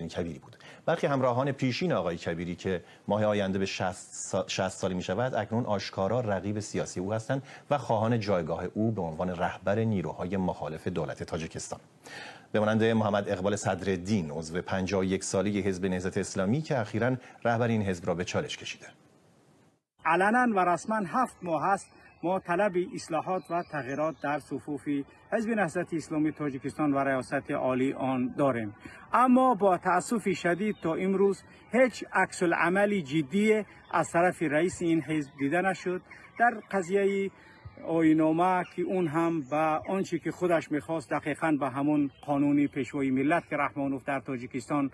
محی‌الدین کبیری بود. برخی همراهان پیشین آقای کبیری که ماه آینده به 60 ساله می شود، اکنون آشکارا رقیب سیاسی او هستند و خواهان جایگاه او به عنوان رهبر نیروهای مخالف دولت تاجیکستان. به مانند محمد اقبال صدرالدین، عضو 51 ساله حزب نهضت اسلامی که اخیراً رهبر این حزب را به چالش کشیده. علنا و رسما 7 ماه است ما طلب اصلاحات و تغییرات در صفوف حزب نهضت اسلامی تاجیکستان و ریاست عالی آن داریم، اما با تأسف شدید تا امروز هیچ عکس العمل جدی از طرف رئیس این حزب دیده نشد. در قضیه آیین‌نامه که اون هم به آنچه که خودش میخواست دقیقاً به همون قانونی پیشوای ملت که رحمانوف در تاجیکستان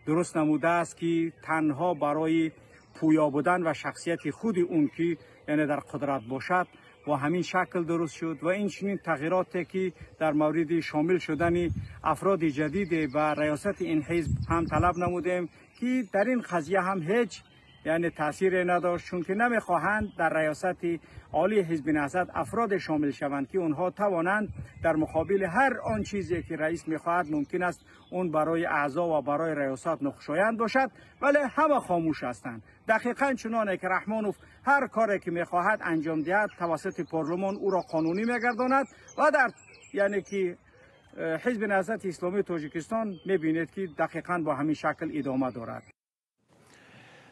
درست نموده است که تنها برای پویا بودن و شخصیت خود اون که یعنی در قدرت باشد با همین شکل درست شد و این چنین تغییراتی که در مورد شامل شدن افراد جدید به ریاست این حزب هم طلب نمودیم که در این قضیه هم هیچ یعنی تاثیر نداشت، چون که نمیخواهند در ریاست عالی حزب نهضت افراد شامل شوند که اونها توانند در مقابل هر آن چیزی که رئیس میخواهد ممکن است اون برای اعضا و برای ریاست ناخوشایند باشد، ولی همه خاموش هستند. دقیقاً چنانه که رحمانوف هر کاری که میخواهد انجام دهد توسط پارلمان او را قانونی میگرداند و در یعنی که حزب نهضت اسلامی تاجیکستان میبینید که دقیقاً با همین شکل ادامه دارد.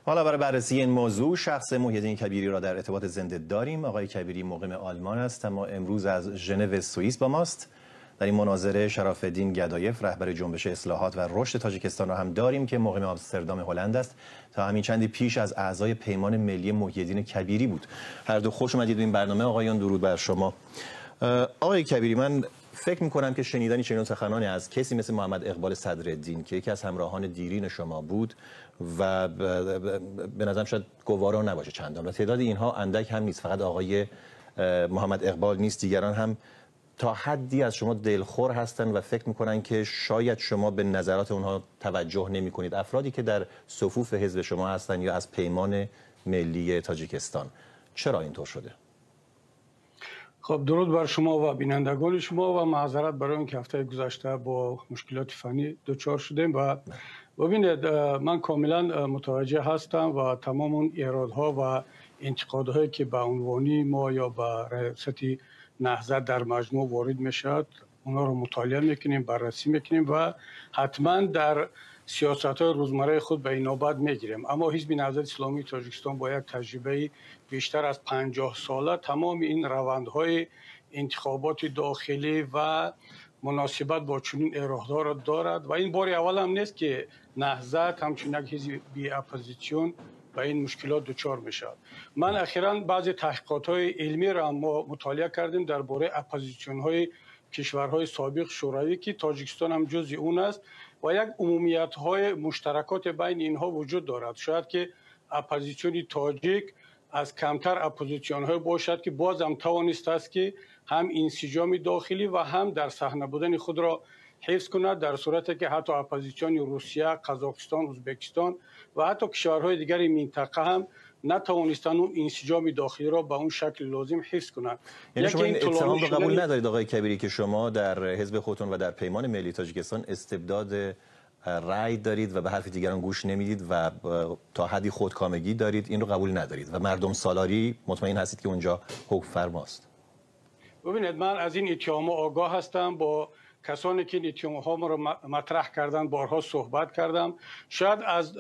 حالا برای بررسی این موضوع شخص محی‌الدین کبیری را در ارتباط زنده داریم. آقای کبیری مقیم آلمان است اما امروز از ژنو سوئیس با ماست. در این مناظره شراف‌الدین گدایف رهبر جنبش اصلاحات و رشد تاجیکستان را هم داریم که مقیم آمستردام هلند است. تا همین چندی پیش از اعضای پیمان ملی محی‌الدین کبیری بود. هر دو خوش اومدید به این برنامه. آقایان درود بر شما. آقای کبیری، من فکر می‌کنم که شنیدن چنین سخنانی از کسی مثل محمد اقبال صدرالدین که یکی از همراهان دیرین شما بود و به نظرم شاید گوارا نباشه چندان و تعداد اینها اندک هم نیست، فقط آقای محمد اقبال نیست، دیگران هم تا حدی از شما دلخور هستن و فکر می‌کنن که شاید شما به نظرات اونها توجه نمی‌کنید، افرادی که در صفوف حزب شما هستن یا از پیمان ملی تاجیکستان. چرا اینطور شده؟ خب درود بر شما و بینندگان شما و معذرت برای اینکه هفته گذشته با مشکلات فنی دچار شدیم. و ببینید من کاملا متوجه هستم و تمام اون ایرادها و انتقادهایی که به عنوانی ما یا به ریاست نهضت در مجموع وارد میشد اونا رو مطالعه میکنیم، بررسی میکنیم و حتما در سیاست های روزمره خود به اینابت میگیریم. اما حزب نهضت اسلامی تاجیکستان با یک تجربه بیشتر از 50 ساله تمام این روندهای انتخابات داخلی و مناسبت با چنین ایرادها را دارد و این بار اول هم نیست که نهضت همچون یک حزب بی اپوزیسیون به این مشکلات دچار میشود. من اخیرا بعضی تحقیقات های علمی را ما مطالعه کردیم درباره اپوزیسیون های کشورهای سابق شوروی که تاجیکستان هم جزء اون است و یک عمومیت های مشترکات بین اینها وجود دارد. شاید که اپوزیسیون تاجیک از کمتر اپوزیسیون های باشد که باز هم توانست است که هم انسجام داخلی و هم در صحنه بودن خود را حفظ کند، در صورتی که حتی اپوزیسیون روسیه، قزاقستان، ازبکستان و حتی کشورهای دیگر منطقه هم نتوانستند اون انسجام داخلی را به اون شکل لازم حفظ کنند. یعنی شما این اتهام رو قبول ندارید آقای کبیری که شما در حزب خودتون و در پیمان ملی تاجیکستان استبداد رأی دارید و به حرف دیگران گوش نمیدید و تا حدی خودکامگی دارید، این رو قبول ندارید و مردم سالاری مطمئن هستید که اونجا حکم فرماست؟ ببینید من از این اتهام آگاه هستم، با کسانی که این اتهام‌ها رو مطرح کردن بارها صحبت کردم. شاید از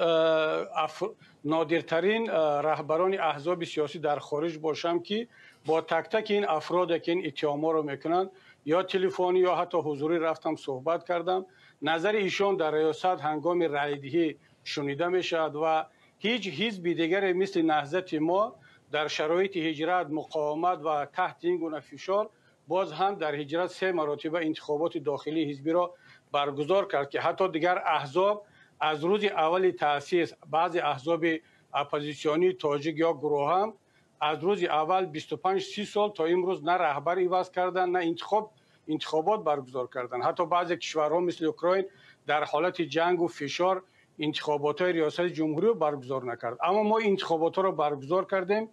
نادرترین رهبران احزاب سیاسی در خارج باشم که با تک تک این افراد که این اتهام‌ها رو میکنن یا تلفنی یا حتی حضوری رفتم صحبت کردم. نظر ایشان در ریاست هنگام رأی‌دهی شنیده میشد و هیچ حزب دیگری مثل نهضت ما در شرایط هجرت، مقاومت و تحت این گونه فشار باز هم در هجرت 3 مراتبه انتخابات داخلی حزبی را برگزار کرد که حتی دیگر احزاب از روز اول تأسیس، بعضی احزاب اپوزیسیونی تاجیک یا گروه هم از روز اول 25-30 سال تا امروز نه رهبر عوض کردن نه انتخابات برگزار کردن. حتی بعضی کشورها مثل اوکراین در حالت جنگ و فشار انتخابات های ریاست جمهوری رو برگزار نکرد، اما ما انتخابات رو برگزار کردیم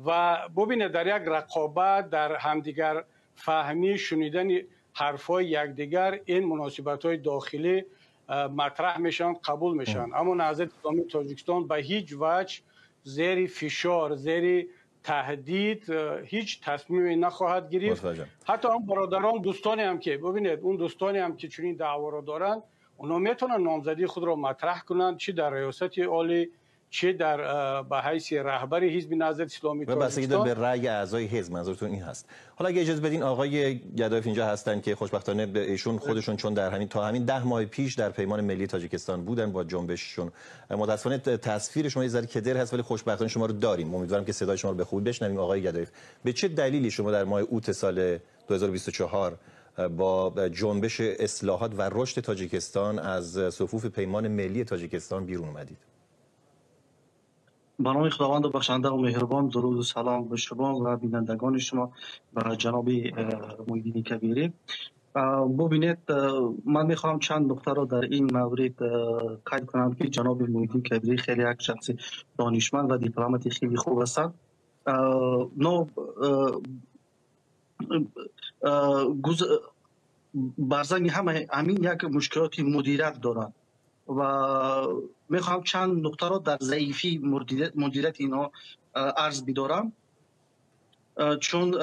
و ببینید در یک رقابت، در همدیگر فهمی، شنیدن حرفای یکدیگر، این مناسبت های داخلی матраҳ мешаванд, қабул мешаванд. Аммо Наҳзати Исломии Тоҷикистон ба ҳеҷ ваҷҳ зери фишор, зери таҳдид ҳеҷ тасмиме нахоҳад гирифт. Ҳатто он бародарон, дӯстоне ҳам ки бубинед, он дӯстоне ҳам ки чунин даъворо доранд, онҳо метавонанд номзадии худро матраҳ кунанд, чӣ дар риёсати олӣ, чӣ дар ба ҳайси раҳбари ҳизби Наҳзати Исломии Тоҷикистон. بستگی داره به رأی اعضای حزب، منظورتون این هست. حالا اگه اجازه بدین آقای گدایف اینجا هستن که خوشبختانه به ایشون خودشون چون در همین تا همین 10 ماه پیش در پیمان ملی تاجیکستان بودن با جنبششون. متاسفانه تصویر شما یه ذره کدر هست ولی خوشبختانه شما رو داریم. امیدوارم که صدای شما رو به خوبی بشنویم. آقای گدایف، به چه دلیلی شما در ماه اوت سال 2024 با جنبش اصلاحات و رشد تاجیکستان از صفوف پیمان ملی تاجیکستان بیرون اومدید؟ به نام خداوند بخشنده و مهربان، درود و سلام به شما و بینندگان شما و جناب محی‌الدین کبیری. ببینید، من میخواهم چند نکته را در این مورد قید کنم که جناب محی‌الدین کبیری خیلی یک شخص دانشمند و دیپلمات خیلی خوب هستند. نو برزنگ همه همین یک مشکلات مدیریت دارند و میخواهم چند نکته را در ضعیفی مدیریت اینها عرض بدارم، چون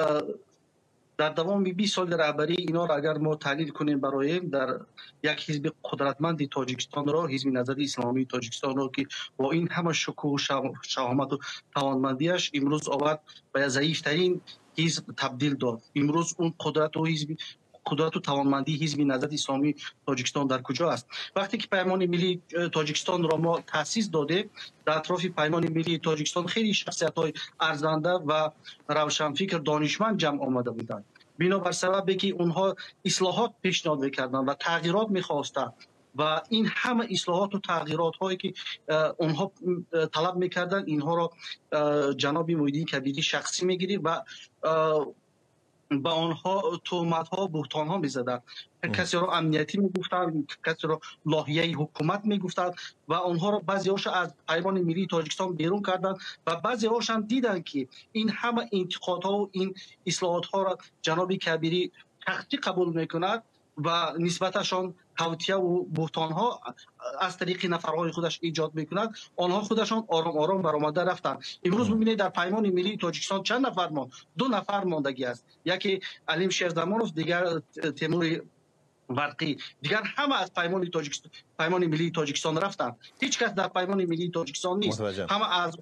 در دوام 20 سال رهبری اینا را اگر ما تحلیل کنیم برای در یک حزب قدرتمند تاجیکستان را، حزب نهضت اسلامی تاجیکستان را که با این همه شکوه و شهامت و توانمندیش امروز آورد به ضعیفترین حزب تبدیل داد. امروز اون قدرت و حزب قدرت و توانمندی حزب نهضت اسلامی تاجیکستان در کجا است؟ وقتی که پیمان ملی تاجیکستان را ما تأسیس دادیم، در اطراف پیمان ملی تاجیکستان خیلی شخصیت‌های ارزنده و روشنفکر دانشمند جمع آمده بودند. بنابر سبب که اونها اصلاحات پیشنهاد می‌کردند و تغییرات می‌خواستند و این همه اصلاحات و تغییرات هایی که اونها طلب می‌کردند، اینها را جناب محی‌الدین کبیری شخصی می‌گیرید و به آنها تهمت‌ها، بهتان‌ها می‌زدند. کسی را امنیتی می‌گفتند، کسی را لاحیه حکومت می‌گفتند و آنها را بعضی‌هاش از پیمان ملی تاجیکستان بیرون کردند و بعضی‌هاش هم دیدند که این همه انتقادها و این اصلاحات‌ها را جناب کبیری شخصی قبول می‌کند و نسبتشان توطئه و بهتان‌ها از طریق نفرهای خودش ایجاد می‌کند. آنها خودشان آرام آرام برآمده رفتند. امروز ببینید در پیمان ملی تاجیکستان چند نفر ماند؟ 2 نفر ماندگی است، یکی علیم شیرزمانوف، دیگر تیمور برقی. دیگر همه از پیمان ملی تاجیکستان رفتند. هیچ کس در پیمان ملی تاجیکستان نیست. همه از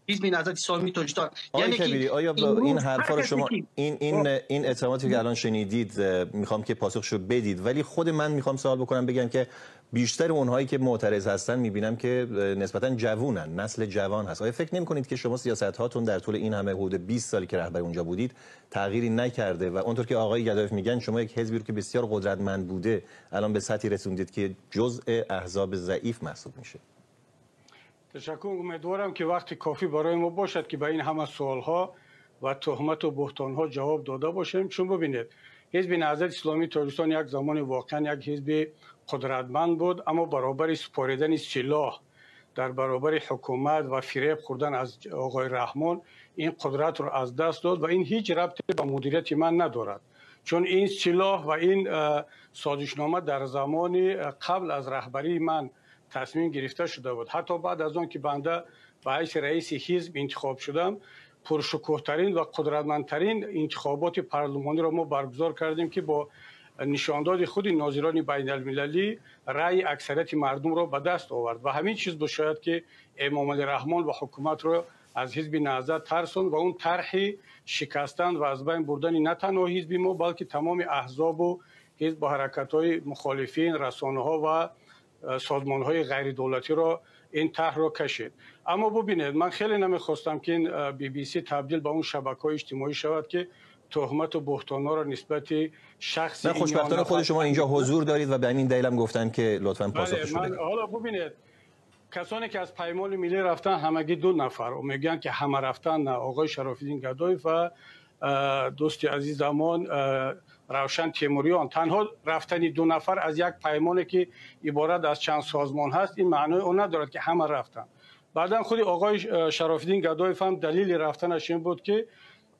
حزب نهضت اسلامی تاجیکستان. یعنی کبیری، آیا با این حرفا رو شما این اتهاماتی که الان شنیدید میخوام که پاسخشو بدید، ولی خود من میخوام سوال بکنم بگم که بیشتر اونهایی که معترض هستن میبینم که نسبتا جوونن، نسل جوان هست. آیا فکر نمی‌کنید که شما سیاست هاتون در طول این همه حدود 20 سالی که رهبر اونجا بودید تغییری نکرده و اونطور که آقای گدایف میگن شما یک حزبی رو که بسیار قدرتمند بوده الان به سطحی رسوندید که جزء احزاب ضعیف محسوب میشه؟ تشکر. امیدوارم که وقت کافی برای ما باشد که به این همه سوالها و تهمت و بهتانها جواب داده باشیم. چون ببینید، حزب نهضت اسلامی تاجیکستان یک زمان واقعا یک حزب قدرتمند بود، اما برابر سپاریدن سلاح در برابر حکومت و فریب خوردن از آقای رحمان این قدرت رو از دست داد و این هیچ ربطی به مدیریت من ندارد، چون این سلاح و این سازشنامه در زمان قبل از رهبری من تصمیم گرفته شده بود. حتی بعد از آن که بنده به حیث رئیس حزب انتخاب شدم، پرشکوه‌ترین و قدرتمندترین انتخابات پارلمانی را ما برگزار کردیم که با نشانداد خود ناظران بین المللی رأی اکثریت مردم را به دست آورد و همین چیز بود شاید که امام علی رحمان و حکومت را از حزب نهضت ترساند و اون طرح شکستن و از بین بردن نه تنها حزب ما بلکه تمام احزاب و حزب و حرکت‌های مخالفین، رسانه‌ها و سازمان‌های غیر دولتی را این طرح را کشید. اما ببینید، من خیلی نمیخواستم که این BBC تبدیل به اون شبکه‌های اجتماعی شود که تهمت و بهتان‌ها را نسبت شخص. نه، خوشبختانه خود شما اینجا حضور دارید و به همین دلیل هم گفتم که لطفاً پاسخش بدید. حالا ببینید، کسانی که از پیمان ملی رفتن همگی 2 نفر و میگن که همه رفتن، نه، آقای شراف‌الدین گدایف و دوست عزیزمان روشن تیموریان. تنها رفتن 2 نفر از یک پیمانی که عبارت از چند سازمان هست این معنای اون ندارد که همه رفتن. بعدا خود آقای شراف‌الدین گدایف هم دلیل رفتنش این بود که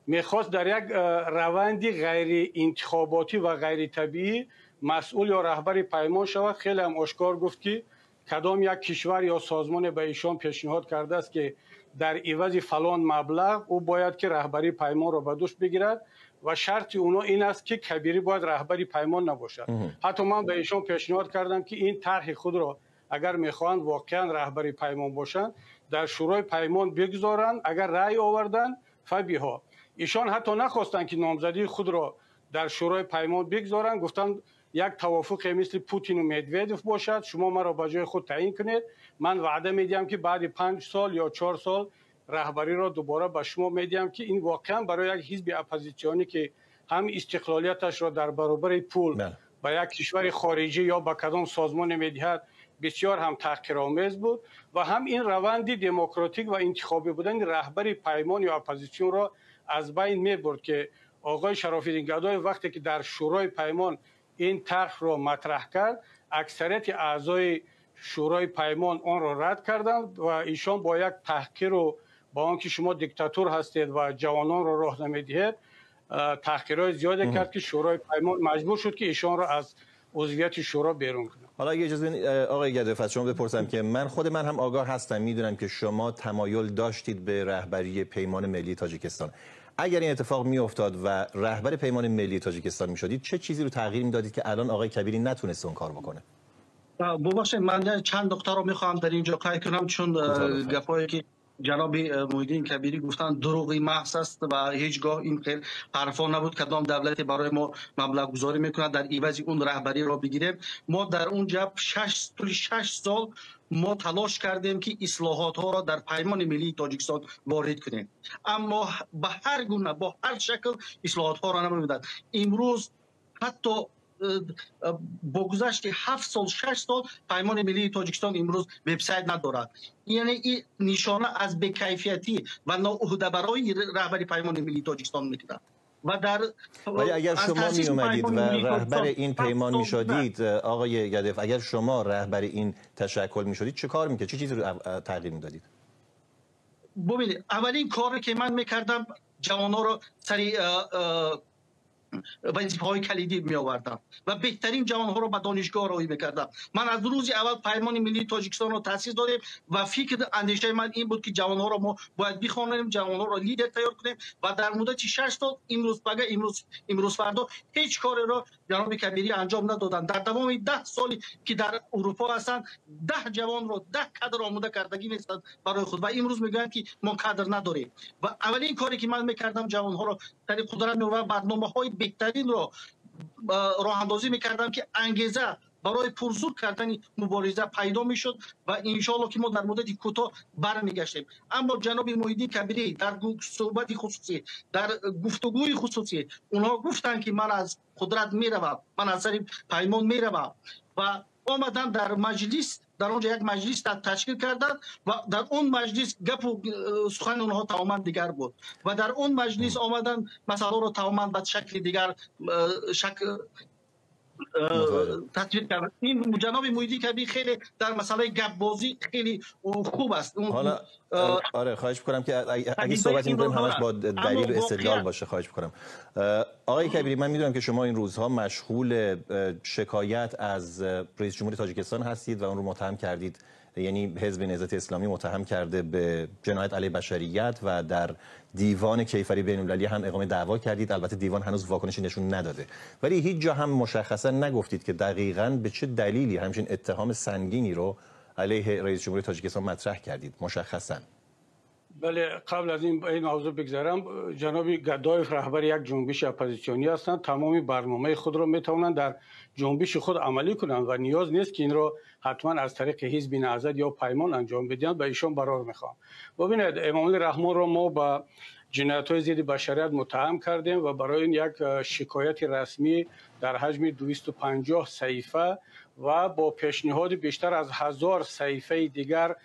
میخواست در یک روند غیر انتخاباتی و غیر طبیعی مسئول یا رهبر پیمان شود، خیلی هم آشکار گفت که کدام یک کشور یا سازمان به ایشان پیشنهاد کرده است که در عوض فلان مبلغ او باید که رهبری پیمان را به دوش بگیرد و شرط اونا این است که کبیری باید رهبری پیمان نباشد. حتی من به ایشان پیشنهاد کردم که این طرح خود را اگر میخواهند واقعا رهبری پیمان باشند در شورای پیمان بگذارند، اگر رأی آوردند فبیها. ایشان حتی نخواستند که نامزدی خود را در شورای پیمان بگذارند، گفتند یک توافق مثل پوتین و مدودف باشد، شما مرا به جای خود تعیین کنید، من وعده میدم که بعد 5 سال یا 4 سال رهبری را دوباره به شما میدم. که این واقعا برای یک حزب اپوزیسیونی که هم استقلالیتش را در برابر پول به یک کشور خارجی یا به کدام سازمان میدهد بسیار هم تحقیرآمیز بود و هم این روند دموکراتیک و انتخابی بودن رهبری پیمان یا اپوزیسیون را از بین میبرد. که آقای شراف‌الدین گدایف وقتی که در شورای پیمان این طرح را مطرح کرد، اکثریت اعضای شورای پیمان آن را رد کردند و ایشان با یک تحقیر و با آنکه شما دیکتاتور هستید و جوانان را راه نمیدهید تحقیرهای زیادی کرد که شورای پیمان مجبور شد که ایشان را از عضویت شورا بیرون کنه. حالا اگه اجازه بدین آقای گدایف از شما بپرسم که من خود من هم آگاه هستم، میدونم که شما تمایل داشتید به رهبری پیمان ملی تاجیکستان. اگر این اتفاق میافتاد و رهبر پیمان ملی تاجیکستان میشدید، چه چیزی رو تغییر میدادید که الان آقای کبیری نتونست اون کار بکنه؟ ببخشید من چند نکته رو میخوام در اینجا قید کنم، چون گپایی که جناب محی‌الدین کبیری گفتن دروغی محض است و هیچگاه این خیلی حرفا نبود کدام دولتی برای ما مبلغ گذاری میکنه در عوض اون رهبری را بگیریم. ما در اونجا 6 سال ما تلاش کردیم که اصلاحات ها را در پیمان ملی تاجیکستان وارد کنیم، اما به هر گونه با هر شکل اصلاحات ها را نمیداد. امروز حتی با گذشت 7 سال 6 سال پیمان ملی تاجیکستان امروز وبسایت ندارد. یعنی این نشانه از بی‌کیفیتی و ناعهده برای رهبری پیمان ملی تاجیکستان میکند. و در ولی اگر شما می اومدید و رهبر این پیمان میشدید آقای گدایف، اگر شما رهبر این تشکل میشدید چه کار میکرد؟ چه چیزی رو تغییر میدادید؟ ببینید، اولین کاری که من میکردم جوان‌ها رو سری وظیفه‌های کلیدی می آوردم و بهترین جوان‌ها رو به دانشگاه راهی می‌کردم. من از روز اول پیمان ملی تاجیکستان رو تأسیس دادیم و فکر اندیشه من این بود که جوان‌ها رو ما باید بخوانیم، جوان‌ها رو لیدر تیار کنیم و در مدت 6 سال امروز بگه امروز فردا هیچ کاری رو جناب کبیری انجام ندادن. در دوام 10 سالی که در اروپا هستند 10 جوان رو 10 کادر آماده کردگی نیستند برای خود و امروز میگن که ما کادر نداریم. و اولین کاری که من می‌کردم جوان‌ها رو در قدرت و برنامه‌های بهترین رو راه اندازی میکردم که انگیزه برای پرزور کردن مبارزه پیدا میشد و انشالله که ما در مدت کوتاه برمیگشتیم. اما جناب محی‌الدین کبیری در صحبت خصوصی، در گفتگوی خصوصی اونها گفتند که من از قدرت میروم، من از سر پیمان میروم و آمدن در مجلس، در اونجا یک مجلس تشکیل کردند و در اون مجلس گپ و سخن اونها تماما دیگر بود و در اون مجلس آمدن مسئله رو تماما به شکل دیگر شکل تطبیق کرد. این جناب محی‌الدین کبیری خیلی در مسئله گپ بازی خیلی خوب است. حالا آره خواهش می‌کنم که اگه صحبت می‌کنیم همش با دلیل و استدلال باشه، خواهش می‌کنم. آقای کبیری، من می‌دونم که شما این روزها مشغول شکایت از رئیس جمهور تاجیکستان هستید و اون رو متهم کردید، یعنی حزب نهضت اسلامی متهم کرده به جنایت علیه بشریت و در دیوان کیفری بین‌المللی هم اقامه دعوا کردید. البته دیوان هنوز واکنشی نشون نداده، ولی هیچ جا هم مشخصا نگفتید که دقیقاً به چه دلیلی همچین اتهام سنگینی رو علیه رئیس جمهوری تاجیکستان مطرح کردید مشخصا. بله، قبل از این موضوع بگذرم، جناب گدایف رهبر یک جنبش اپوزیسیونی هستند، تمام برنامه خود را میتوانند در جنبش خود عملی کنند و نیاز نیست که این را حتما از طریق حزب نهضت یا پیمان انجام بدهند. به ایشان برار میخوام. ببینید، امام رحمان را ما با جنایت‌های ضد بشریت متهم کردیم و برای این یک شکایت رسمی در حجم 250 صحیفه و با پیشنهاد بیشتر از 1000 صحیفه دیگر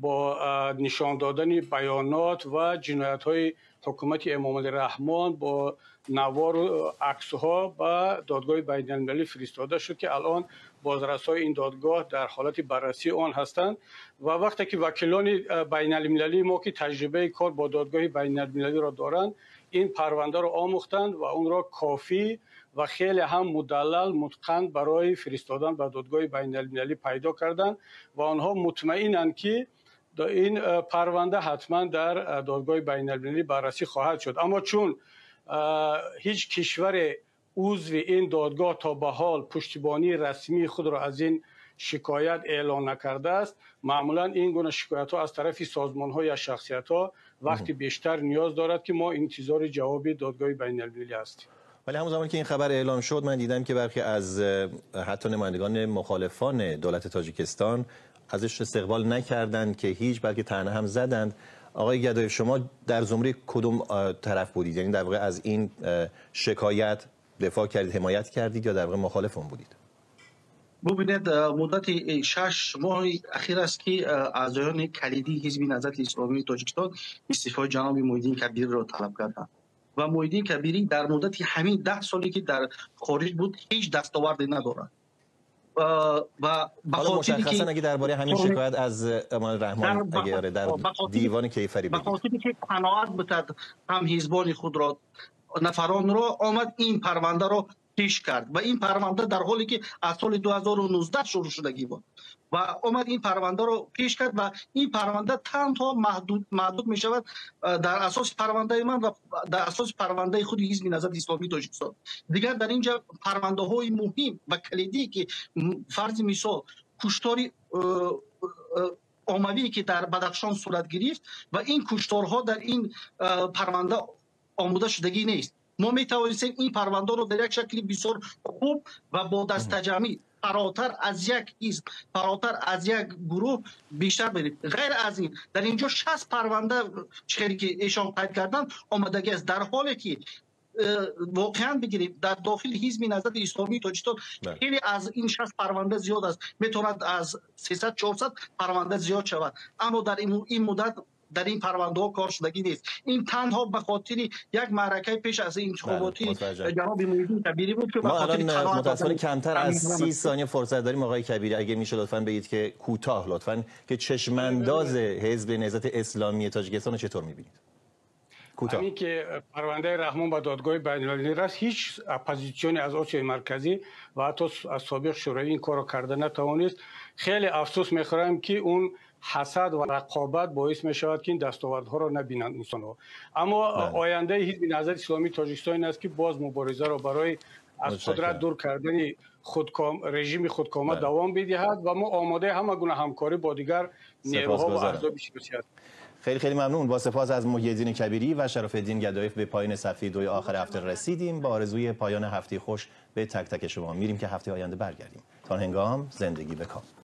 با نشان دادن بیانات و جنایت‌های حکومت امام رحمان با نوار و عکس‌ها به دادگاه بین‌المللی فرستاده شد که الان بازرس‌های این دادگاه در حالت بررسی آن هستند. و وقتی که وکیلان بین‌المللی ما که تجربه کار با دادگاه بین‌المللی را دارند این پرونده را آموختند و اون را کافی و خیلی هم مدلل متقن برای فرستادن به دادگاه بین المللی پیدا کردن و آنها مطمئنند که این پرونده حتما در دادگاه بین المللی بررسی خواهد شد. اما چون هیچ کشور عضو این دادگاه تا به حال پشتیبانی رسمی خود را از این شکایت اعلان نکرده است، معمولا این گونه شکایت ها از طرف سازمان ها یا شخصیت ها وقتی بیشتر نیاز دارد که ما انتظار جواب دادگاه بین المللی هستیم. ولی همون زمان که این خبر اعلام شد من دیدم که برخی از حتی نمایندگان مخالفان دولت تاجیکستان ازش استقبال نکردند که هیچ، بلکه طعنه هم زدند. آقای گدایف، شما در زمره کدوم طرف بودید؟ یعنی در واقع از این شکایت دفاع کردید، حمایت کردید یا در واقع مخالف اون بودید؟ ببینید، مدت 6 ماه اخیر است که اعضایان کلیدی حزب نهضت اسلامی تاجیکستان استعفای جناب محی‌الدین کبیری را طلب کردند و محی‌الدین کبیری در مدت همین 10 سالی که در خارج بود هیچ دستاوردی ندارد. و حالا مشخصا اگه درباره همین شکایت از امام رحمان اگه در دیوان کیفری بگید، به خاطر که قناعت بتد هم حزبان خود را نفران را آمد این پرونده را پیش کرد و این پرونده در حالی که از سال 2019 شروع شدگی بود و آمد این پرونده را پیش کرد و این پرونده تنها محدود می شود در اساس پرونده من و در اساس پرونده خود حزب نهضت اسلامی تاجیکستان. دیگر در اینجا پرونده های مهم و کلیدی که فرض مثال کشتار عاموی که در بدخشان صورت گرفت و این کشتارها در این پرونده آموده شدگی نیست. ما می توانستیم این پرونده رو در یک شکل بسیار خوب و با دستجمعی فراتر از یک حزب، فراتر از یک گروه بیشتر بریم. غیر از این در اینجا 60 پرونده چیزی که ایشان قید کردن آمدگی است، در حالی که واقعا بگیریم در داخل حزب نهضت اسلامی تاجیکستان خیلی از این 60 پرونده زیاد است، میتواند از 300 400 پرونده زیاد شود، اما در این مدت در این پرونده ها کار شدگی نیست. این تنها به خاطر یک معرکه پیش از انتخاباتی جناب محی‌الدین کبیری بود که ما الان متأسفانه کمتر از 30 ثانیه فرصت داریم. آقای کبیری اگه میشه لطفاً بگید که کوتاه لطفاً که چشم‌انداز حزب نهضت اسلامی تاجیکستان رو چطور می‌بینید؟ کوتاه. همین که پرونده رحمان با دادگاه بین‌المللی رفت، هیچ اپوزیسیونی از آسیای مرکزی و حتی از سابق شوروی این کارو کرده نتوانست. خیلی افسوس می‌خورم که اون حسد و رقابت باعث می شود که این دستاوردها را نبینند انسان ها. اما آینده حزب نهضت اسلامی تاجیکستان این است که باز مبارزه را برای از قدرت دور کردن رژیم خودکامه دوام بدهد و ما آماده همه گونه همکاری با دیگر نیروها و احزاب سیاسی هستیم. خیلی خیلی ممنون. با سپاس از محی‌الدین کبیری و شراف‌الدین گدایف به پایان صفحه 2 آخر هفته رسیدیم. با آرزوی پایان هفته خوش به تک تک شما میریم که هفته آینده برگردیم. تا هنگام زندگی به کام.